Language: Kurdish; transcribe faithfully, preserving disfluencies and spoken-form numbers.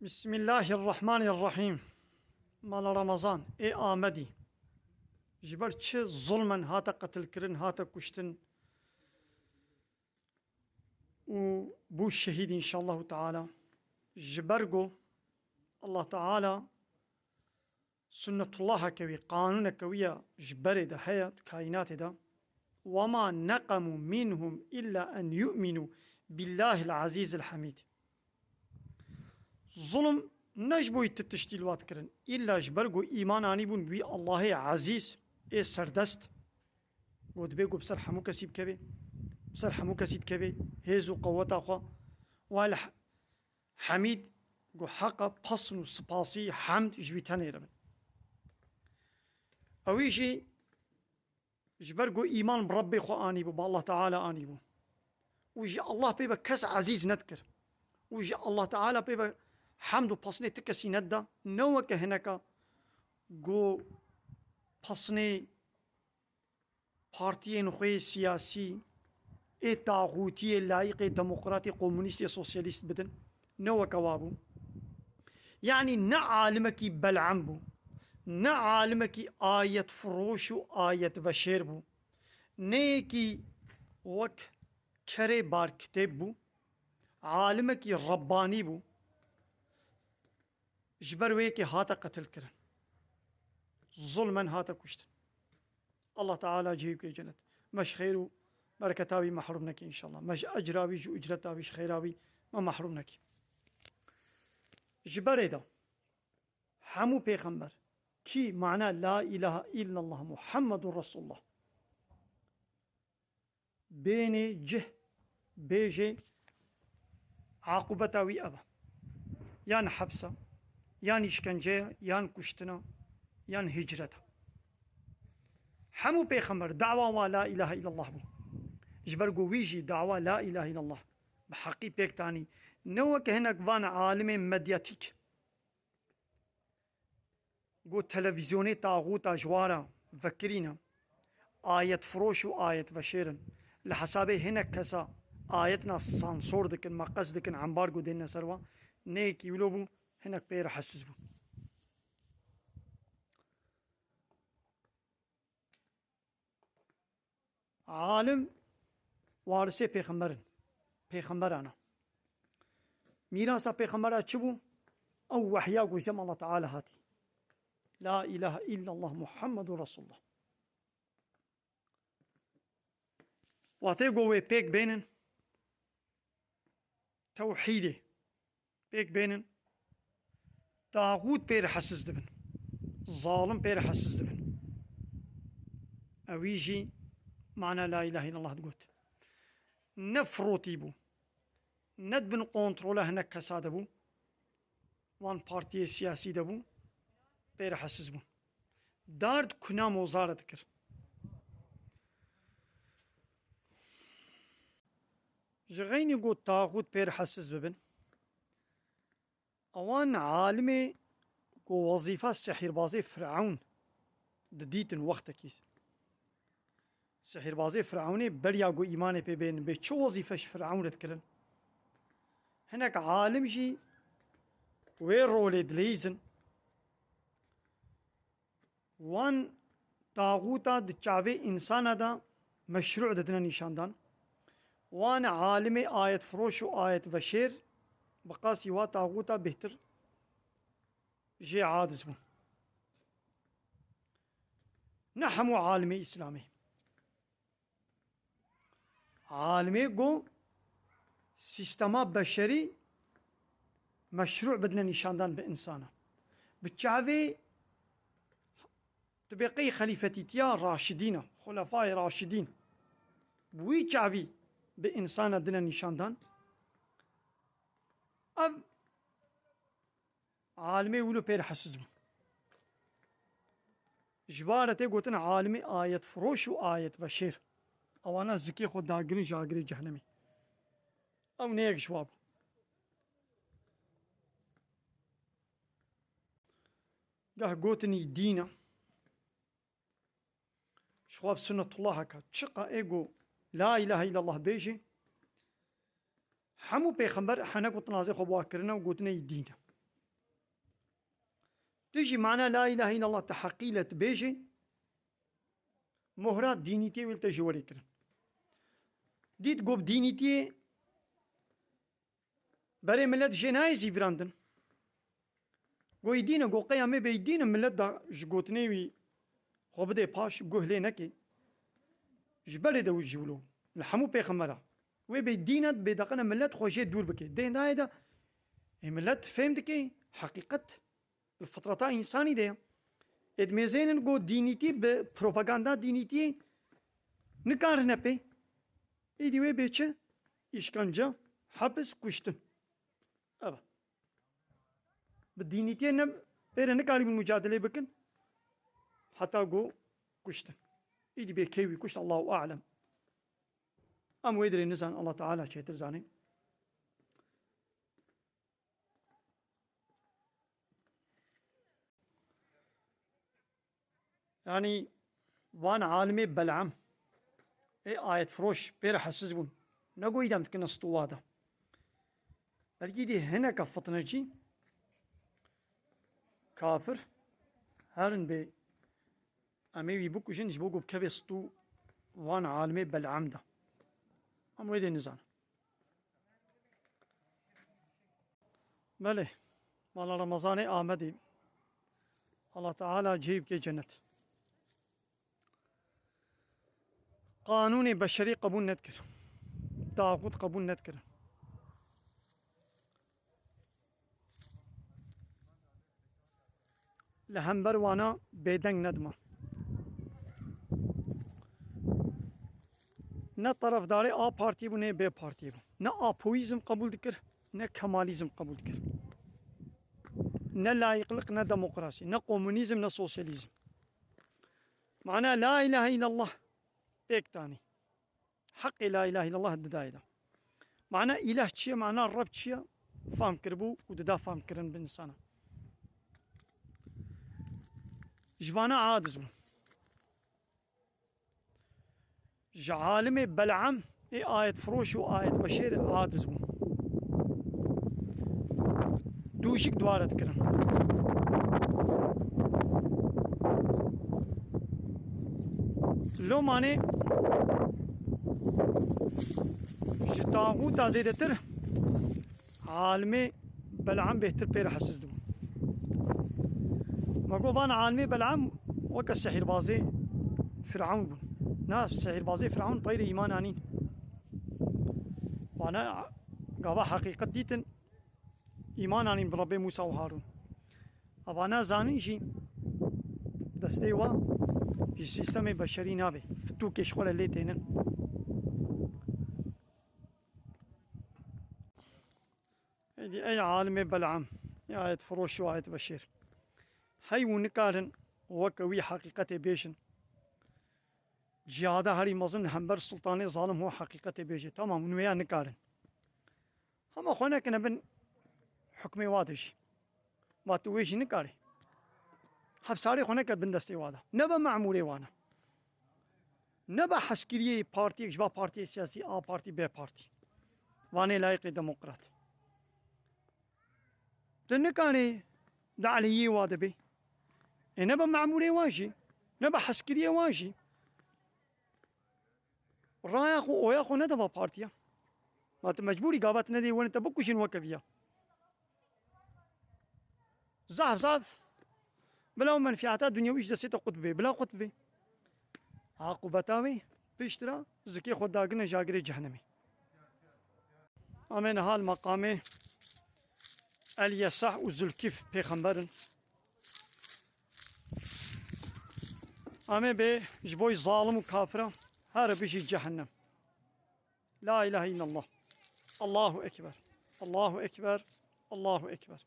Bismillahirrahmanirrahîm. Mala Ramazan, ê Amedî ji ber çi zulmen hate qetilkirin, hate kuştin û bû şehîd înşallahu teala? Ji ber ku Allah Teala sunnetullaheke wî, qanûneke wî ya ji berê de heye di kaînatê de. "Wema neqemû minhum illa en yu'minû billahil azîzil hamîd." Zulm ne ji bo wî tu tiştî li wat kirin. Îlla ji ber ku îman anîbûn wî Allahê ezîz ê serdest. Ku dibê ku bi ser hemû kesî bikevê. Bi ser hemû kesî dikevê. Hêz û qeweta xwe. Wa li Hemîd ku heqa pesn û sipasî, hemd ji wî tenê re bin. Ewî jî ji ber ku îman bi Rebbê xwe anîbû, bi Allah Teala anîbû. Û ji Allah pê ve kes ezîz nedikir. Û ji Allah Teala pê ve hemd û pesnê ti kesî nedida. Ne weke hineka ku pesnê partiyên xwe yê siyasî, ê taxûtiyê, layîqê demokratê, komunîstê, sosyalîst bidin. Ne weke wa bû. Yanî ne alimekî Bel'am bû, ne alimekî ayetfiroş û ayetveşêr bû. Ne yekî wek kerê barkitêb bû, alimekî Rebbanî bû. Ji ber wê yekê hate qetilkirin. Zulmen hate kuştin. Allah Teala cihê wî bike cenet. Me ji xêr û bereketa wî mehrûm neke înşallah. Me ji ecra wî, ji ucreta wî, ji xêra wî me mehrûm neke. Ji berê de hemû pêxember kî mana la ilahe illallah Muhammedun Resulullah bênê cih, bêjê, aqûbeta wî ev e. Yan hepsa, yan îşkenceya, yan kuştina, yan hicreta. Hemû pêxember dawa wa la ilahe illallah bû. Ji ber ku wî jî dawa la ilahe illallah bi heqî pêk tanî. Ne weke hinek van alimên medyatîk. Got, televîzyonê taxûta ji wa re vekirîne, ayetfiroş û ayetveşêr in. Li hesabê hinek kesa ayetna sansor dikin, meqes dikin, embargo dêne ser wan. Neyekî wilo bû, hinek pê re hesiz bû. Alim warisê pêxember in. Pêxemberan e. Mîrasa pêxembera çi bû? Ew wehya ku ji cem Allah Teala hatî. La ilahe illallah Muhammedun Resulullah. Watê ku wê pêk bênin, tewhîdê pêk bênin, taxût pê re hesiz dibin. Zalim pê re hesiz dibin. Ewî jî mana la ilahe illallah digot. Ne firotî bû, ne di bin kontrola hinek kesa de bû, wan partiyê siyasî de bû, pê re hesiz bûn. Dard kuna moza re dikir. Ji xeynî got taxût pê re hesiz bibin. Ewan alimê ku wezîfa sihîrbazê Firewn didîtin wextekî. Sihîrbazê Firewnê beriya ku îmanê pê bênin, bê çi wezîfe ji Firewn re dikirin? Hinek alim jî wê rolê dileyîzin. Wan taxûta di çavê însana de meşrû didine nîşandan. Wan alimê ayetfiroş û ayetveşêr bi qasî wa taxûta bêhtir jê aciz bûn. Ne hemû alimê Îslamê. Alimê ku sîstema beşerî meşrû bidine nîşandan bi însana. Bi çavê tu bê qey xelîfetîtiya Raşidîn e, Xulefayê Raşidîn. Bi wî çavî bi însana dine nîşandan. Ev Alimê wilo pê re hesiz bûn. Ji bar re tê gotin alimê ayetfiroş û ayetveşêr. Ewana zikê xwe dagirin ji agirê cehnemê. Ew ne yek ji wa bû. Geh gotinî dîn e. Ji xwe bi sunnetullah heka. Çiqa ê got, la ilahe illallah bêjê, hemû pêxember hene ku tinazê xwe bi wa kirine û gotine yî dîn e. Tu jî mana la ilahe illallah tu heqî le tu bêjê, mohra dînîtiyê wê li te ji werê kirin. Dît got bi dînîtiyê berê millet jê nayê zîvirandin. Goyî dîn e, go qey em ê bêyî dîn e, millet da ji gotinê wî xwe bidê paş, guh lê nekê. Ji berê de wî ji wilo. Li hemû pêxembera. Wê bê dîn e, bê deqene millet xwe jê dûr bike. Dê nayê de, ê millet fêm dike, heqîqet. Li fitreta însanî de ye. Ê dimêzênin go dînîtî bi propaganda dînîtiyê nikarine pê. Êdî wê bê çi? Îşkence, hepis, kuştin. Eva. Bi dînîtiyê ne pê re nikarîbûn mucadelê bikin. Heta go kuştin. Êdî bê kê wî kuşt, Allahu alem. Em wê dirê nizan, Allah Teala çêtir zanî. Yanî van alimê Bel'am ê ayetfiroş pê re hesiz bûn. Ne goyî dem dikine stûwa de. Belkî dî hineke fitnecî, kafir, herin bê em ê wî bikujin ji bo ku bikeve stû van alimê Bel'am de. Em wê dê nizanin. Belê, mala Remezanê Amedê. Allah Teala cihê bike cennet. Qanûnê beşerî qebûl nedikir. Taxût qebûl nedikir. Li hember wana bêdeng nedima. Ne terefdarê A partî bû, ne B partî bû. Ne apoyîzm qebûl dikir, ne kemalîzm qebûl dikir. Ne layîqlik, ne demokrasî, ne komunîzm, ne sosyalîzm. Mana la ilahe illallah pêk danî. Heqê la ilahe illallah didayê de. Mana îlah çi ye, mana Reb çi ye, fam kiribû û dida fam kirin bi insana. Ji vana aciz bû. Ji alimê Bel'am ê ayetfiroş û ayetbeşêr aciz bû. Dûjik dware dikirin. Lomanê ji taxûta zêdetir alimê Bel'am bêhtir pê re hesiz dibû. Me got, van alimê Bel'am weke sehîrbazê Firavun bûn. Na, sehîrbazê Firavun peyre îman anîn. Vana gava heqîqet dîtin, îman anîn bi Rebbê Mûsa û Harûn. Evana zanîn jî destê wa ji sîstemê beşerî nabe. Fitûkê ji xwe re lê tênin. Êdî ey alimê Bel'am, ey ayetfiroş û ayetbeşêr. Hey hûn nikarin weke wî heqîqetê bêjin. Cihada herî mezin li hember sultanê zalim hûn heqîqetê bêje. Tamam, hûn wêya nikarin. Hema xwe nekine bin hukmê wa de jî. Ma tu wê jî nikarî. Hepsarê xwe neke bin destê wa de. Nebe memûrê wan e. Nebe hezkiriyê partiyek ji ba partiyê siyasî, A partî, B partî. Vanê layîqê demokrat. Tu nikarî di aleyhê wa de bê. Ê nebe memûrê wan jî, nebe hezkiriyê wan jî. Raya xwe, oya xwe nede va partiya. Ma tu mecbûrî gava tu nedê werin te bikujin weke viya. Zaf zaf bila ew menfiyata dunyewî ji destê te qut bê. Bila qut bê. Aqûbeta wê piştre zikê xwe dagirine ji agirê cehennemê. Amê niha li meqamê El Yesah û Zulkif pêxember in. Amê bê ji bo zalim û kafira here bijî cehennem. La ilahe illallah. Allahu Ekber. Allahu Ekber. Allahu Ekber.